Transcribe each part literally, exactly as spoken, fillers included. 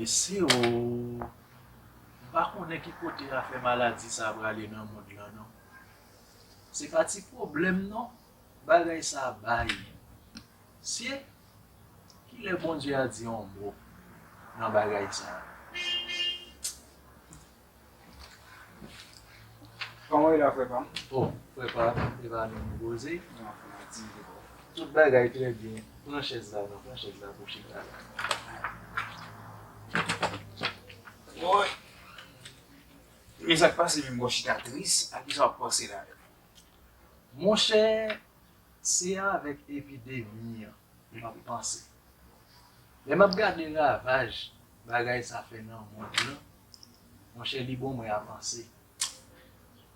Mesye o, m pa konnen ki kote afè maladi sa a prale nan mond lan non. Se pa ti pwoblèm non, bagay sa a bay. Sye, kilè Bondye a di yon mo nan bagay sa a? Kòman w ye la, frè pa m? Oh, frè pa m, e pa nou nou koze. Non, frè, di li bon. Tout bagay trè byen. Pran chèz la non, pran chèz la pou chita la. Woy. Men sa k pase menm bò chita tris, a kisa w ap panse la? Monchè, se avèk epidemi an m ap panse. Lè m ap gade ravaj bagay sa fè nan mond lan, monchè, li bon mwen a panse.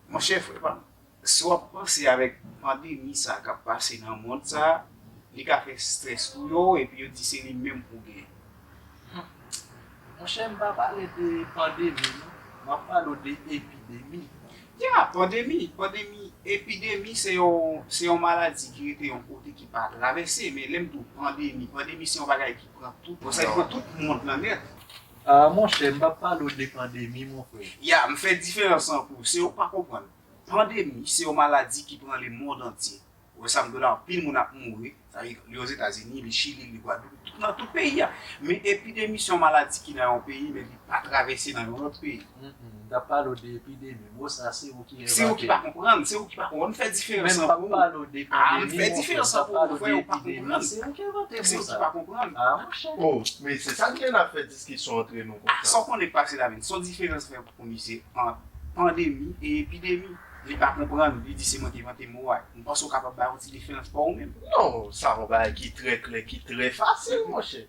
Monchè, frè pa m, si w ap panse avèk pandemi sa k ap pase nan mond sa, li ka fè strès pou yo, epi yo di se li menm pou gen. Monchè, m pa pale de pandemi non, m ap pale w de epidemi. Ya, pandemi, pandemi, epidemi se yon, se yon maladi ki rete yon kote ki pa travèse, men lè m di w pandemi, pandemi se yon bagay ki pran tout, bon, sa ki pran tout mond lan nèt. Ah, monchè, m p ap pale w de pandemi, mon frè. Ya, m fè diferans lan pou ou, se ou k pa konprann. Pandemi, se yon maladi ki pran lemonn antye. Ou wè sa m di w la, anpil moun ap mouri, sa vle di li Ozetazini, li Chili, li Gwadloup, tout, nan tout peyi a. Men epidemi se yon maladi ki nan yon peyi, men li pa travèse nan yon lòt peyi. Mm, mm, m t ap pale w de epidemi. Mo sa, se ou ki envante l. Se ou ki pa konprann, se ou ki pa konprann. M fè diferans lan pou ou. Men m p ap pale w de pandemi, ah, m fè diferans lan pou ou, frè, ou pa konprann. Se ou ki envante mo sa. Se ou ki pa konprann. Ah, monchè. Oh, men se sa k gen n ap fè diskisyon antre nou konsa. Sa w konnen k pase la menm, se yon diferans frè pou misye ant pandemi e epidemi. Li pa konprann, li di se mwen ki envante mo a. M panse w kapab bay yon ti diferans pa w menm. Non, sa yon bagay ki trè klè, ki trè fasil, monchè.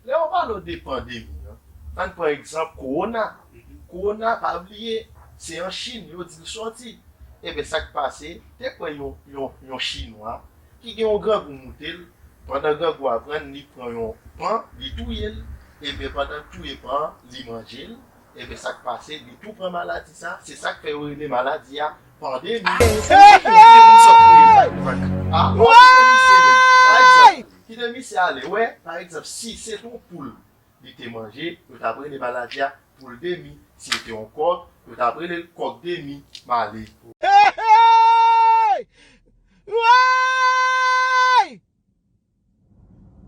Lè yo pale w de pandemi an, ann pran egzanp kowona. Kowona, pa bliye, se an Chin yo di l sòti. Ebyen, sa k pase, te pran yon, yon, yon Chinwa ki gen yon grangou moute l. Pandan grangou a pran l, li pran yon pan, li touye l. Ebyen, pandan l touye pan an, li manje l. Ebyen, sa k pase, li tou pran maladi sa. Se sa k fè yo rele maladi a pandemi. Hey! Hey! Ah, bon, kite misye menm. Pa egzanp, kite misye ale. Wè, pa egzanp, si se t on poul li te manje, yo t ap rele maladi a poul demi. Si se te yon kòk, yo t ap rele l kòk demi male.